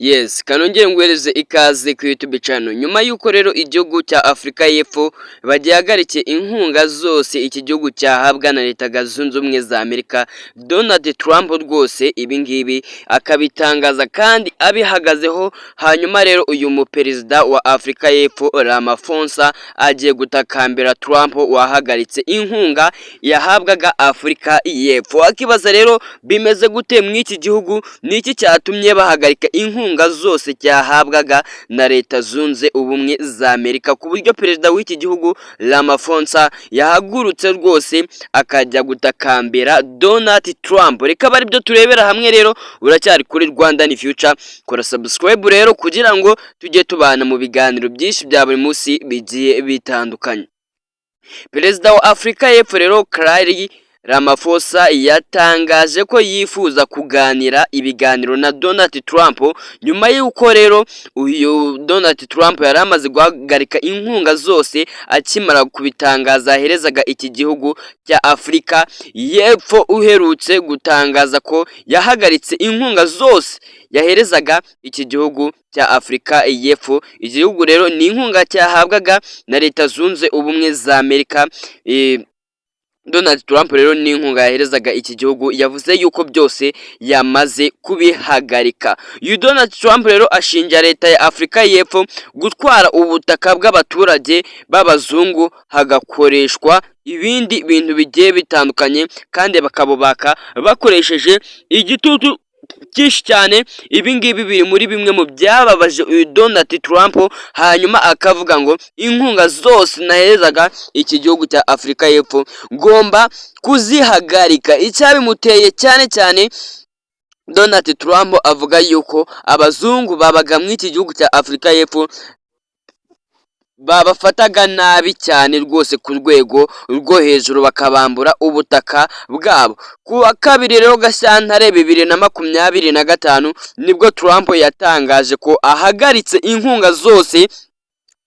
Yes, kanongere nguhereze ikaze ku YouTube channel. Nyuma y'uko rero igihugu cya Afurika y'Epfo bagihagarikiye inkunga zose iki gihugu cyahabwa na Leta Zunze Ubumwe za Amerika, Donald Trump rwose ibi ngibi akabitangaza kandi abihagazeho. Hanyuma rero uyu muperezida wa Afurika y'Epfo Ramaphosa agiye gutakambira Trump wahagaritse inkunga yahabwaga Afurika y'Epfo. Akibaza rero bimeze gute muri iki gihugu? Ni iki cyatumye bahagarika inkunga zose cyahabwaga na Leta Zunze Ubumwe za Amerika, ku buryo perezida w'iki gihugu Ramaphosa yahagurutse rwose akajya gutakambira Donald Trump? Reka abe aribyo turebera hamwe. Rero uracyari kuri Rwanda ni Future, kora subscribe rero kugira ngo tujye tubana mu biganiro byinshi bya buri munsi bigiye bitandukanye. Perezida wa Afurika y'Epfo rero Cyril Ramaphosa yatangaje ko yifuza kuganira ibiganiro na Donald Trump, nyuma y'uko rero uyu Donald Trump yari amaze guhagarika inkunga zose akimara kubitangaza yaherezaga iki gihugu cya Afurika y'Epfo, uherutse gutangaza ko yahagaritse inkunga zose yaherezaga iki gihugu cya Afurika y'Epfo. Igihugu rero ni inkunga cyahabwaga na Leta Zunze Ubumwe za Amerika. Donald Trump rero n'inkunga yaherezaga iki gihugu yavuze yuko byose yamaze kubihagarika. Uyu Donald Trump rero ashinja leta ya Afurika y'Epfo gutwara ubutaka bw'abaturage b'abazungu, hagakoreshwa ibindi bintu bigiye bitandukanye, kandi bakabubaka bakoresheje igitutu cyinshi cyane. Ibi ngibi biri muri bimwe mu byababaje uyu Donald Trump, hanyuma akavuga ngo inkunga zose naherezaga iki gihugu cya Afurika y'Epfo ngomba kuzihagarika. Icyabimuteye cyane cyane, Donald Trump avuga yuko abazungu babaga muri iki gihugu cya Afurika y'Epfo babafataga nabi cyane rwose ku rwego rwo hejuru, bakabambura ubutaka bwabo. Ku wa kabiri rero Gashyantare 2025 nibwo Trump yatangaje ko ahagaritse inkunga zose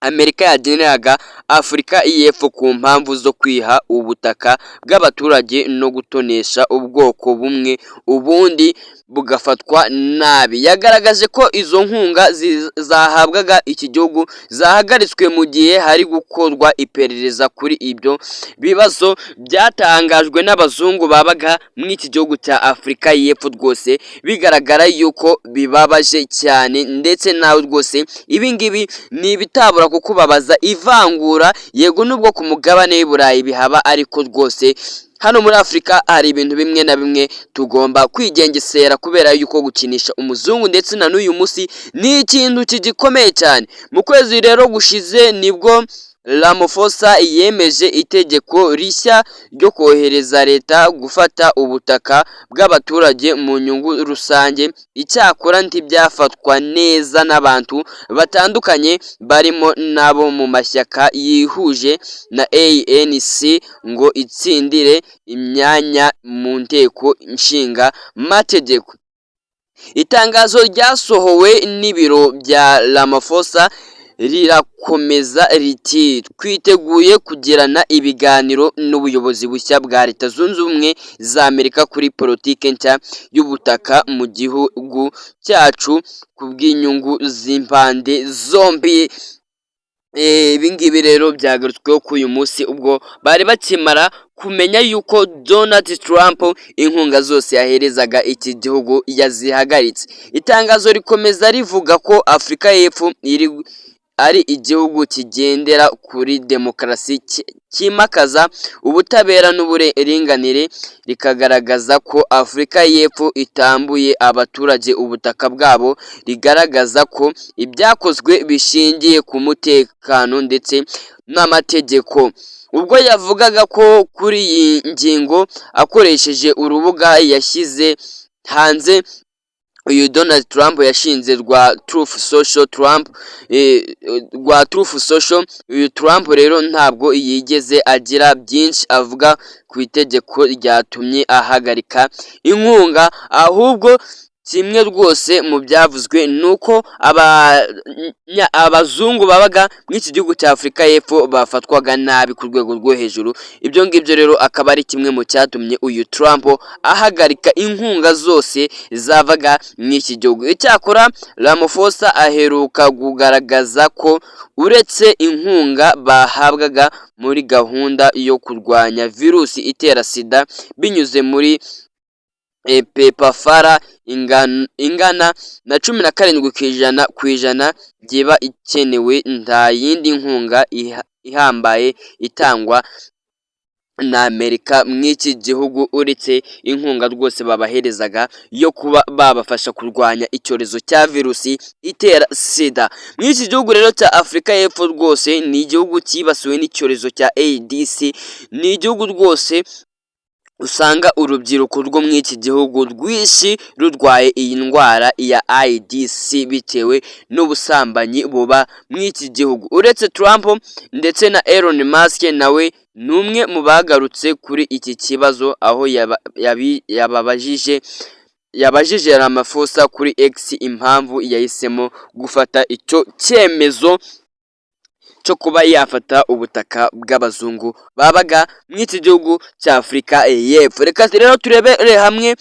Amerika yageneraga Afurika y'Epfo ku mpamvu zo kwiha ubutaka bw'abaturage no gutonesha ubwoko bumwe ubundi bugafatwa nabi. Yagaragaje ko izo nkunga zahabwaga iki gihugu zahagaritswe mu gihe hari gukorwa iperereza kuri ibyo bibazo byatangajwe n'abazungu babaga muri iki gihugu cya Afurika y'Epfo. Rwose bigaragara yuko bibabaje cyane, ndetse nawe rwose ibi ngibi ni ibitabura kukubabaza. Ivangura, yego, nubwo ku mugabane w'i Burayi bihaba, ariko rwose hano muri Afurika hari ibintu bimwe na bimwe tugomba kwigengesera, kubera yuko gukinisha umuzungu ndetse na n'uyu munsi ni ikintu kigikomeye cyane. Mu kwezi rero gushize nibwo Ramaphosa yemeje itegeko rishya ryo kohereza leta gufata ubutaka bw'abaturage mu nyungu rusange. Icyakora ntibyafatwa neza n'abantu batandukanye, barimo n'abo mu mashyaka yihuje na ANC ngo itsindire imyanya mu nteko nshinga mategeko. Itangazo ryasohowe n'ibiro bya Ramaphosa rirakomeza riti: "Twiteguye kugirana ibiganiro n'ubuyobozi bushya bwa Leta Zunze Ubumwe za Amerika kuri politiki nshya y'ubutaka mu gihugu cyacu ku bw'inyungu z'impande zombi." Ibi ngibi rero byagarutsweho kuri uyu munsi ubwo bari bakimara kumenya yuko Donald Trump inkunga zose yaherezaga iki gihugu yazihagaritse. Itangazo rikomeza rivuga ko Afurika y'Epfo iri ari igihugu kigendera kuri demokarasi, cyimakaza ubutabera n'uburinganire, rikagaragaza ko Afurika y'Epfo itambuye abaturage ubutaka bwabo, rigaragaza ko ibyakozwe bishingiye ku mutekano ndetse n'amategeko. Ubwo yavugaga ko kuri iyi ngingo akoresheje urubuga yashyize hanze, uyu Donald Trump yashinze rwa Truth Social Trump, rwa Truth Social, uyu Trump rero ntabwo yigeze agira byinshi avuga ku itegeko ryatumye ahagarika inkunga, ahubwo Kimwe rwose mu byavuzwe ni uko abazungu babaga muri iki gihugu cya Afurika y'Epfo bafatwaga nabi ku rwego rwo hejuru. Ibyo ngibyo rero akaba ari kimwe mu cyatumye uyu Trump ahagarika inkunga zose zavaga muri iki gihugu. Icyakora Ramaphosa aheruka kugaragaza ko uretse inkunga bahabwaga muri gahunda yo kurwanya virusi itera SIDA binyuze muri PEPFAR ingana na 17% by'iba ikenewe, nta yindi nkunga ihambaye itangwa na Amerika muri iki gihugu, uretse inkunga rwose babaherezaga yo kuba babafasha kurwanya icyorezo cya virusi itera SIDA. Muri iki gihugu rero cya Afurika y'Epfo, rwose ni igihugu cyibasiwe n'icyorezo cya AIDS. Ni igihugu rwose usanga urubyiruko rwo muri iki gihugu rwinshi rurwaye iyi ndwara ya AIDS bitewe n'ubusambanyi buba muri iki gihugu. Uretse Trump, ndetse na Elon Musk nawe ni umwe mu bagarutse kuri iki kibazo, aho yabajije Ramaphosa kuri X impamvu yahisemo gufata icyo cyemezo cyo kuba yafata ubutaka bw'abazungu babaga muri iki gihugu cya Afurika y'Epfo. Reka rero turebere hamwe,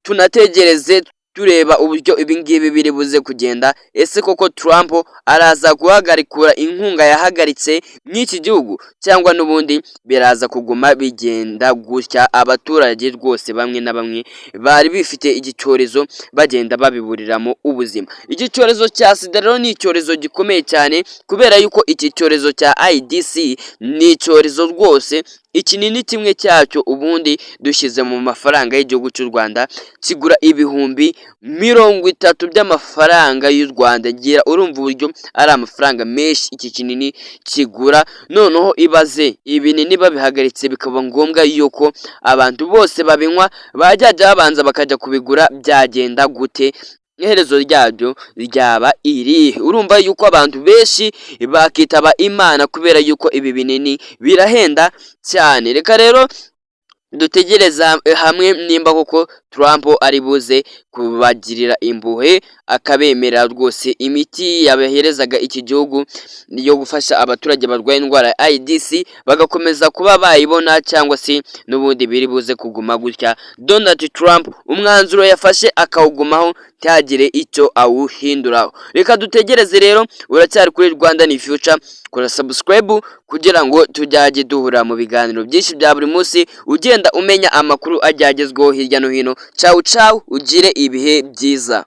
tunategereze tureba uburyo ibi ngibi biri buze kugenda. Ese koko Trump araza guhagarikura inkunga yahagaritse muri iki gihugu, cyangwa n'ubundi biraza kuguma bigenda gutya, abaturage rwose bamwe na bamwe bari bifite iki cyorezo bagenda babiburiramo ubuzima? Iki cyorezo cya SIDA rero ni icyorezo gikomeye cyane, kubera yuko iki cyorezo cya AIDS ni icyorezo rwose ikinini kimwe cyacyo ubundi dushyize mu mafaranga y'igihugu cy'u Rwanda kigura 30,000 by'amafaranga y'u Rwanda. Gira urumva uburyo ari amafaranga menshi iki kinini kigura. Noneho ibaze ibinini babihagaritse, bikaba ngombwa yuko abantu bose babinywa bajya babanza bakajya kubigura, byagenda gute? Iherezo ryabyo ryaba irihe? Urumva yuko abantu benshi bakitaba Imana, kubera yuko ibi binini birahenda cyane. Reka rero dutegereza hamwe nimba koko Trump ari buze kubagirira impuhwe, akabemerera rwose imiti yabaherezaga iki gihugu yo gufasha abaturage barwaye indwara ya AIDS bagakomeza kuba bayibona, cyangwa se n'ubundi biri buze kuguma gutya, Donald Trump umwanzuro yafashe akawugumaho, ntihagire icyo awuhinduraho. Reka dutegereze rero. Uracyari kuri Rwanda ni Future, kora subscribe kugira ngo tujyajye duhura mu biganiro byinshi bya buri munsi, ugenda umenya amakuru ajya agezweho hirya no hino. Cawu cawu, ugire ibihe byiza.